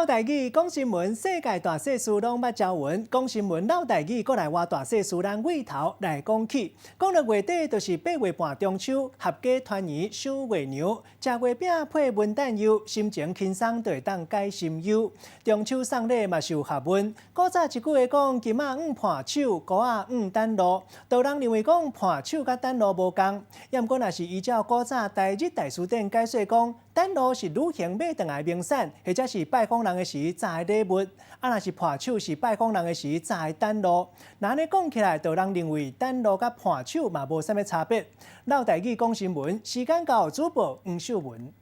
台語講新聞，世界大細事攏捌朝聞。講新聞嘮台語，閣來活大細事，咱對頭來講起。講到月底，就是八月半中秋，合家團圓賞月娘，食月餅配文旦柚，心情輕鬆就會當解心憂。中秋送禮嘛是有學問。古早一句話講，金仔五伴手，菇仔五等路。多人認為講伴手佮等路無仝，猶毋過若是依照古早台日大辭典解說講，等路是旅行買轉來的名產，或者是拜訪人的時贈的禮物。啊，若是伴手是拜訪人的時贈的等路。若按呢講起來，多人認為等路佮伴手嘛無啥物差別。嘮台語講新聞，時間到，主播黃秀文。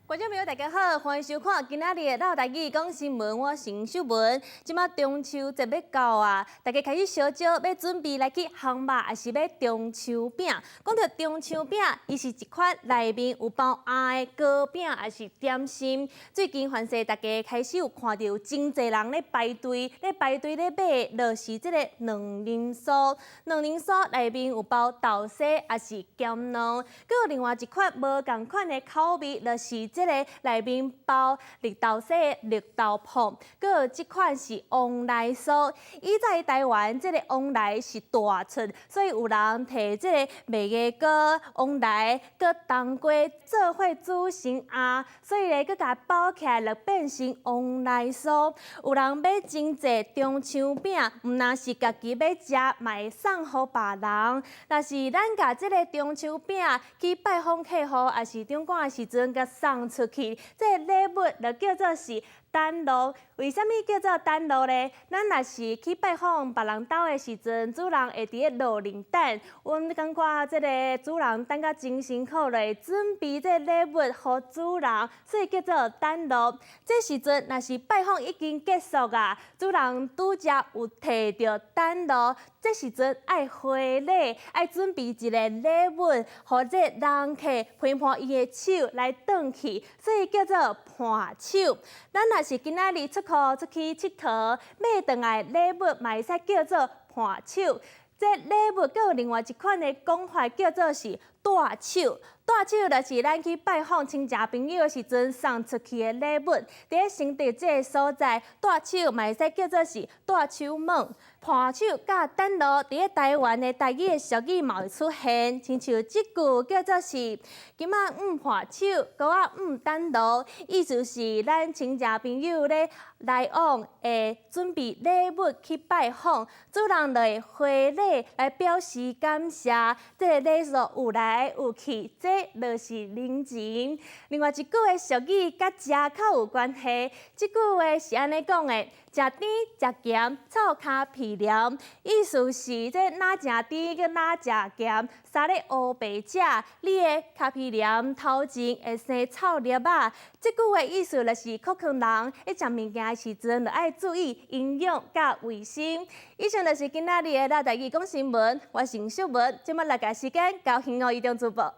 觀眾朋友，大家好，歡迎收看今仔日的嘮台語講新聞，我是黃秀文。這馬中秋節欲到啊，大家開始相招欲準備來去烘肉，抑是買中秋餅。講著中秋餅，伊是一款內面有包餡的糕餅，抑是點心。最近凡勢大家開始有看著真濟人咧排隊，咧排隊咧買，就是這個卵仁酥。卵仁酥內面有包豆沙，抑是鹹卵。閣有另外一款無仝款的口味，就是這個內面包綠豆沙的綠豆椪，閣有這款是旺來酥。以前台灣這個旺來是大出，所以有人提這個麥芽糕、旺來、閣冬瓜做伙煮成餡，所以咧閣共包起來，就變成旺來酥。有人買真濟中秋餅，毋但是家己欲食，嘛會送予別人。若是咱共這個中秋餅去拜訪客戶，抑是長官的時陣，共送出去，這個禮物就叫做是等路。為啥物叫做等路咧？咱若是去拜訪別人兜的時陣，主人會佇咧路頂等。阮感覺這個主人等甲真辛苦咧，準備這個禮物予主人，所以叫做等路。這時陣若是拜訪已經結束啊，主人拄才有提著等路，這時陣愛回禮，愛準備一個禮物，予這個人客拍伴伊的手來轉去，所以叫做伴手。咱若是今仔日出箍出去𨑨迌，買轉來禮物嘛會使叫做伴手。這禮物閣有另外一款的講法，叫做是帶手。帶手就是咱去拜訪親戚朋友的時陣送出去的禮物。佇咧承德這个所在，帶手嘛會使叫做是帶手糞。伴手佮等路，佇咧台灣的台語的俗語嘛會出現，親像這句叫做是金仔五伴手，菇仔五等路，意思是咱親戚朋友咧來往會準備禮物去拜訪，主人就會回禮來表示感謝。這个禮數有來有去，這就是人情。另外一句的俗語佮食較有關係，這句話是按呢講的：食甜食鹹，臭跤皮黏。意思是這若食甜閣若食鹹，三咧烏白食，你的跤皮黏頭前會生臭粒仔。這句話意思就是苦勸人，咧食物件的時陣，就愛注意營養佮衛生。以上就是今仔日的嘮台語講新聞，我是秀文，這馬來共時間交興煜伊中主播。